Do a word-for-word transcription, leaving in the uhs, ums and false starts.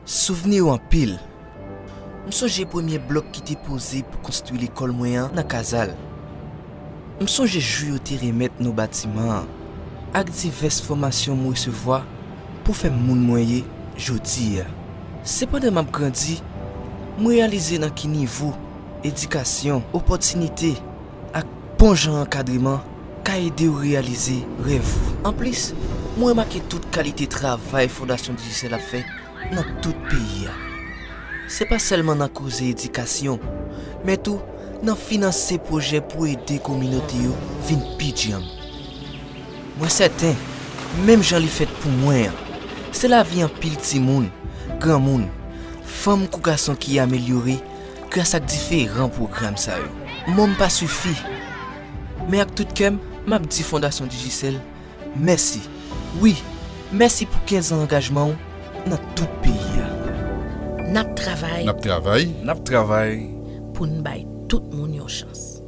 Souvni yo anpil. M sonje premye blòk ki te poze pou konstwi lekòl mwen an nan Kazal. M sonje jou yo te remèt nou batiman an, ak divès fòmasyon m resevwa pou fè m moun mwen ye jodi a. Sepandan m ap grandi, m reyalize nan ki nivo edikasyon, opòtinite, ak bon jan ankadreman ka ede w reyalize rèv ou. Anplis, mwen remake tout kalite travay Fondasyon Digicel ap fè nan tout peyi a. Se pa sèlman nan koze edikasyon, men tou nan finanse pwojè pou ede kominote yo vin pi djanm. Mwen sèten, menm jan li fèt pou mwen an, se lavi anpil timoun, granmoun, fanm kou gason ki amelyore gras ak diferan pwogram sa yo. Mo m pa sifi, men ak tout kè m, m ap di Fondasyon Digicel mèsi. Wi, mèsi pou kenz an angajman w nan tout peyi a. N ap travay N ap travay. N ap travay. Pou n bay tout moun yon chans.